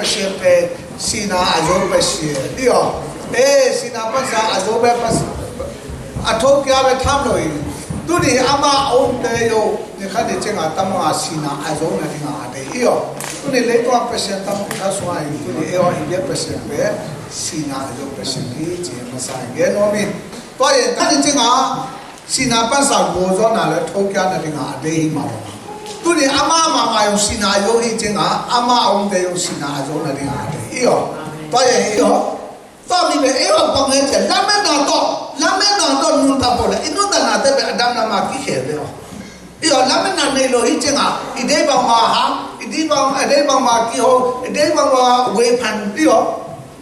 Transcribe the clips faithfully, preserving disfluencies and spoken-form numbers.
Pasian pen sihna a zo Pasian hi aw. Eh, sihna pansa a zo pen Pasian a thokia pen tham lo hi. Tuni ama a omte uh ni khat ni ciangah tamang a sihna a zo nadingah a deih hi aw. Tuni leitung a Pasian tampi kha sungah hi. Tuni ei aw India Pasian pen sihna a zo Pasian hi ci masa gen nuam hi. Tua hi khat ni ciangah sihna pansa gualzawhna le thokiatna dingah a deih hi mah bang. Tuni ama mahmah zong sihna a zo hi ciangah ama a omte zong sihna a zona dingah a deih hi aw. Tua hi hi aw. Tua mi pen ei aw bang he ciah lametna tawh lametna tawh nuntak pawh le i nuntaknate pen a dam lam a kikhel ve aw. Hi aw lametna nei lo hi ciangah i deih bangmah hang i deih bang a deih bangmah kiho i deih bangmah weiphan hi aw.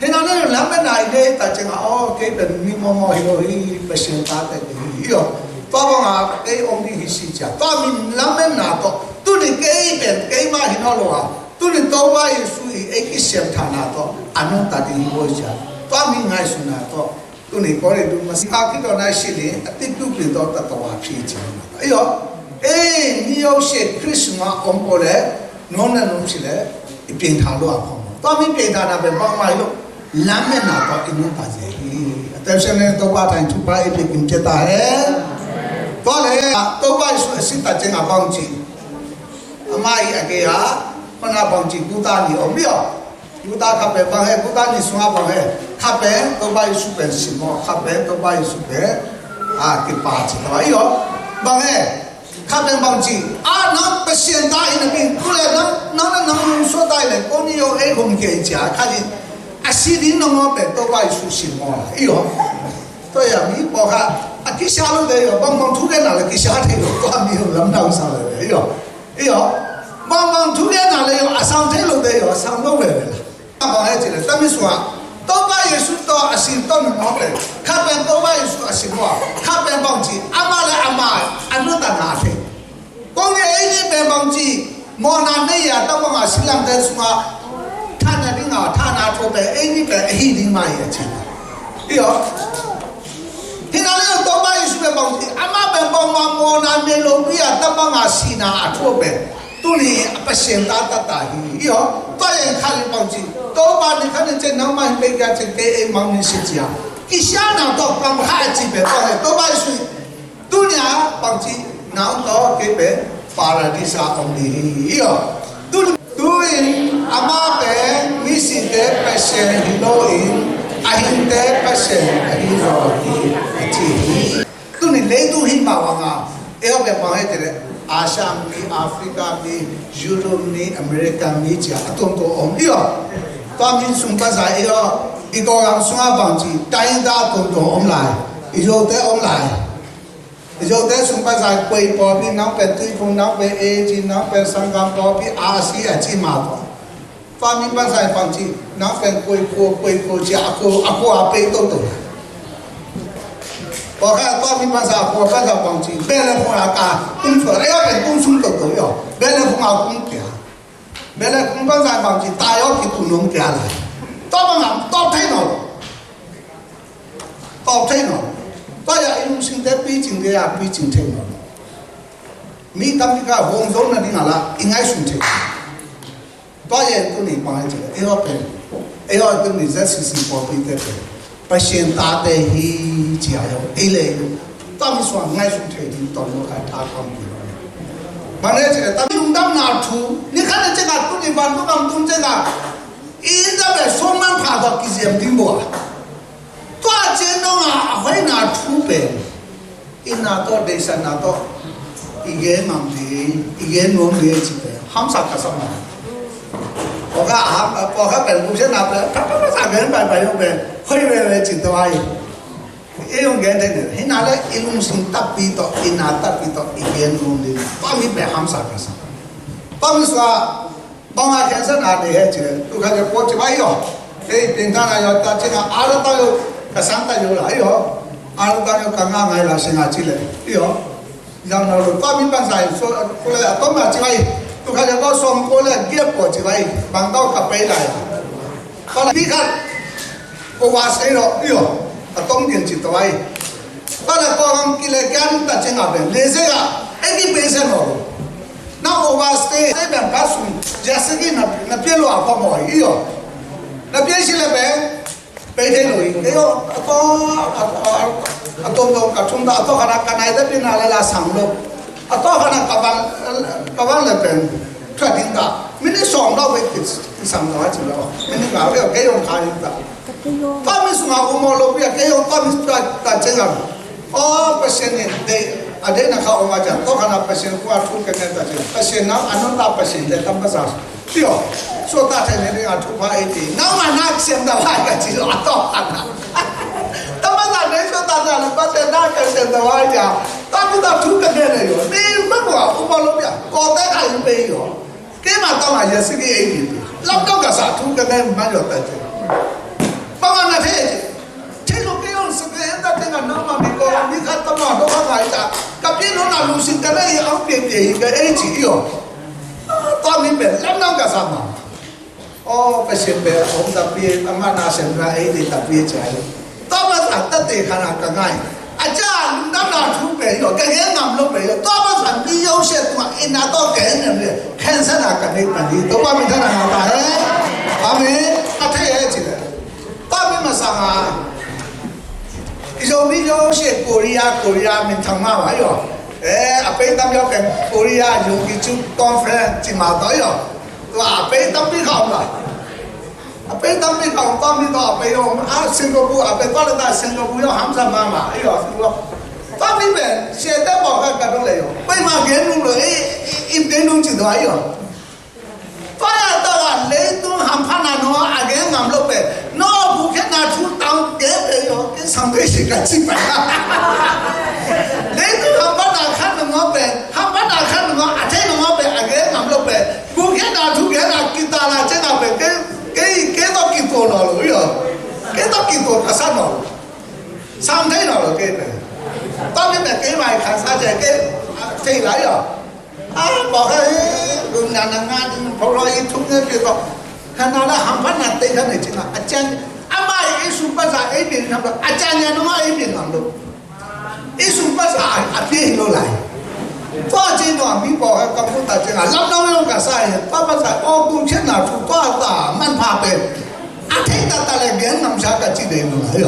Hi nang le lametna i deih tak ciangah aw kei pen mi mawmaw hi lo hi Pasian tate hi hi aw. Tua bangah ei om ding hi si ciah tua mi lametna tawh tuni kei pen keimah hi nawn lo a tuni Topa Jesu i ei kisiamthahna tawh a nuntak ding hi bo ciah tua mi ngaihsutna tawh tuni Korin dum masa kidawhna i sin hi a tikpukpin tawh tatawh a phi ciah hi aw. Ei ni aw se Khrist sungah om pawh le nuam le nuam si le i piangthak lo a khawng tua mi piangthakna pen bangmah hi lo. Lametna tawh i nuntak zia hi. A teusian le Topa thang thupha i pia kim cia ta he. Tua le Topa Jesu a si tak ciangah bangci ama i a gei a hona bangci guta ni om hi aw. Guta kha pen bang he guta ni sungah bang he kha pen Topa Jesu pen sim aw kha pen Topa Jesu pen a kipa ci ta hi aw. Bang he kha pen bangci a nang Pasian ta in a bin tu le nang nang nang nang nung suah ta in le ko ni yo ei hong ke in cia kha in a si ding nang aw pen Topa Jesu sin maw la i aw. Tua ya mi pawh kha a kisia lo te i aw bang bang thu ke na le kisia thei lo tua mi lo lam dang sang le i aw. I aw bang bang thu ke na le i aw a sang thei lo te i aw a sang lo ve ve la. Bang he ci le tami sua Topa Jesu tawh a sin tawh nung aw pen kha pen Topa Jesu a sin maw kha pen bangci ama le ama a nuntakna a thei. Kong nih ei nih pen bangci mawhna nei a tang bangah silangte sungah thahna dingah thahna thaw pen ei nih pen ahi ding mah hi a ci. Hi aw. Hi na le Topa Jesu pen bangci amah pen bangmah mawhna nei lo pi a tang bangah sihna a thaw pen tuni a Pasian ta tata hi. Hi aw. Tua yen khat in bangci Topa ni khat in cen nangmah hin pei kia cen kei ei mang ni si cia kisiana tawh kam kha a ci pen tua he Topa Jesu Tunia bangci nang tawh kei pen Paradis a om ding hi aw. Tu, tu-in amah pen misite Pasian hi lo in a hingte Pasian ahi zaw hi a ci hi. Tuni leitung hi mah bangah ei aw pen bang he te le Asia mi, Africa mi, Europe mi, America mi cia a tuamtuam om hi aw. Tua min sung pasa ei aw i kawkam sungah bangci tainta a tuamtuam om lai. I zote om lai. Zote sung pasa kuei pawpi nang pen tuiphung nang pen ei ci nang pen sanggam pawpi a si a ci ma tawh. Pami pasa pangci nang pen kuei kuo kuei kuo ci a kuo a kuo a pei toto. Pawkha pami pasa a kuo pasa pangci bele phung a ka kum so ea pen kum sung toto yo bele phung a kum kia. Bele kum pasa pangci tayo ki tu nung kia lai. Tawp a ngam tawp thei no. Tawp thei nawn lo. Tua ya i lungsimte picing te ya picing thei nawn lo. Mi tampi kha hong zo nading a la i ngaihsun thei. Tua ya tuni pang hi ci le ei aw pen ei aw tuni Z C C pawlpite pen Pasian tate hi ci a yo ei le ei lo. Tua mi suang ngaihsun thei ding tawn lo kha tha kam ti lo. Bang le ci le tam lungdamna thu ni khat le ci nga tuni vantung am tung ci nga i inn ta pen suang man pha tua kiziam ding bo a. Tua cian dongah a hoihna thu pen itna tawh deihsakna tawh i gen ngam ding i gen nuam ding ci pen hamsa ka sam a. Pawkha a ham pawkha pen kum siatna pen pha pha pha sa gen pai pai dong pen hoih veve ci tawh ai. I hong gen thei ding hi na le i lungsim takpi tawh itna takpi tawh i gen nuam ding tua mi pen hamsa ka sam. Tua mi sua Bang a cancer na dei he ci le tu kha le po ci bai yo. Ei pin ta na yo ta ci na a lo ta yo ka sang ta yo la yo. A lo ta yo ka nga ngai la sing a ci le yo. Yang na lo pa mi pan sai so ko le a tom na ci bai. Tu kha le ko som ko le gia po ci bai. Bang tau ka pai la yo. Ko la pi kha ko wa sai lo yo. A tom dien ci ta bai. Ko la ko ang ki le kian ta ci na ben le se ga. Ei ki pe se no. Na overstay, stay pen ka sum, jasi ki na, na pia lo a pa mo i yo. Na pia si le pen, pei thei lo i. Kei yo, a to, a, a, a tom tom ka thum ta, a to ka na ka nai ta pin na le la sang lo. A to ka na ka van, ka van le pen, thua ding ta. Minute sawm lo pen ki sang lo a ci lo. Minute nga lo kei yo ka ding ta. Ka mi sung a u mo lo pia kei yo ka mi ta, ta ceng a. Aw, Pasian in deih, a deihna kha om a ciang, tawkhanah Pasian kua thu ka ngen ta ciang, Pasian nang a nuntak Pasian te tam ka sa. Tio, suakta thei ni ding a thupha ei ti. Nang ma nak siam ta vai ka ci lo a tawkhanah. Tam ka sa nei suakta na na Pasian nak ka siam ta vai ciang. Tam ka sa thu ka ngen nei yo. Ni ma kua, u ma lo pia. Ko te ka in pe yo. Keimah tawh mah hiah si ki ei ding. Lamdang ka sa thu ka ngen mah yo ta ci. Bang a na thei ci. Thei lo kei hong si ka en ta teng a nang mah mi ko mi khat tawh mah dawh kha ngai ta. Ka pi nong na lungsim ka nei ang piak piak hi ka ei ci i aw. Tua mi pen lamdang ka sa mah. Aw, Pasian pen hong ta pi, amah na sem na ei ding ta pi ci a hi. Tua mah sa tate kha na ka ngai. A ca lungdamna thu pen hi lo, ka gen ngam lo pen hi lo. Tua mah sa mi yosia tungah itna tawh ka gen ngam lo. Khensa na ka nei pan hi. Topa min thang na ngah ta hen. Amen. A thei hen ci le. Tua mi masa nga. I Zomi yosia Korea, Korea min thang mah mah hi lo. Eh, a pei tam yo pen Korea Young Kichuk Conference ci mah tawh hi lo. Tua a pei tam pi kha om la. A pei tampi kha om, tampi tawh a pei om. A Singapore a pei, tua leh ta Singapore yo hamsa mahmah ei yo Singapore. Tampi pen siate pawlkhat ka dong leh yo. Pei mah gen nung lo ei, ei, ei gen nung ci tua ei yo. Tua leh ta a leitung hamphatna nung a gen ngam lo pen. No bukhiatna thu tang gen pe yo. Ken sang pe si ka ci pai. Leitung hamphatna khat nung pen, hamphatna khat nung a thei nung pen a gen ngam lo pen. Gukhiatna thukhiatna kitatna ciangin pen kei, kei, kei tawh kituak nawn lo hi a. Kei tawh kituak ka sa nawn lo. Sam thei nawn lo kei pen. Tua mi pen kei mai khan sa ciang kei, a, thei lai a. A, pawlkhat hi, gukna na nga ding pawlkhat hi thuk ne pi tawh. Khan na la hamphatna tei khan ne ciangin a ciang. Amah i sum pasa ei pi nam lo. A ciang ya nung a ei pi nam lo. I sum pasa a pia hi lo lai. Tua ci nua mi pawlkhat ka put ta ciang a lamdang lo ka sa hi. Tua pasa aw gukhiatna thu tua ta manpha pen. A thei taktak leh gen ngam sia ka ci ding lo lai.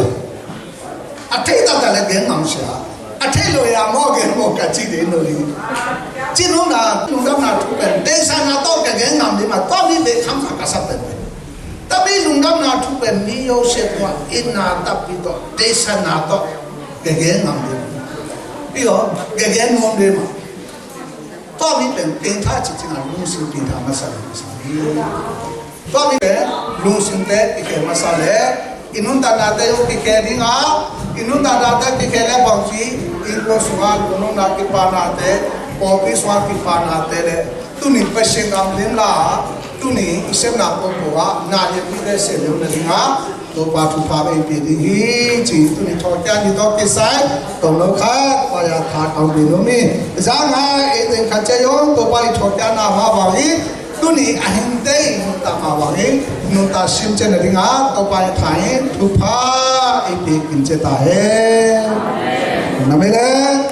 A thei taktak leh gen ngam sia. A thei lo ya maw gen maw ka ci ding lo lai. Ci nung na, lungdamna thu pen. Deihsakna tawh ka gen ngam ding mah. Tua mi pen hamsa ka sa pen. Tapi lungdamna thu pen mi yosia tungah itna tapi tawh, deihsakna tawh, gegen ngam ding. Iyo, gegen nuam ding mah. Tua mi pen pengtha cih ciangin lungsim pengtha masa leh masa hi. Tua mi pen lungsimte kikhel masa leh i nuntaknate zong kikhel ding a, i nuntaknate kikhel leh bangci, innkuan sungah lungdamna kipanate, pawlpi sungah kipanate leh tuni Pasian gam lim la, tuni i sepna pawlpawl ah na lianpite sem lo na ding a, Topa thupha ei pia ding hi ci, tuni thawhkikna ni tawh kisai tawm lo khat, pa ya tha kawm ding lo mi. Zang hai ei teng khat cia yong Topa i thawhkikna mah bang hi, tuni a hingte i nuntak mah bang hi, nuntak sim cia na ding a, Topa i tha in thupha ei pia kim cia ta hen. Na mei leng.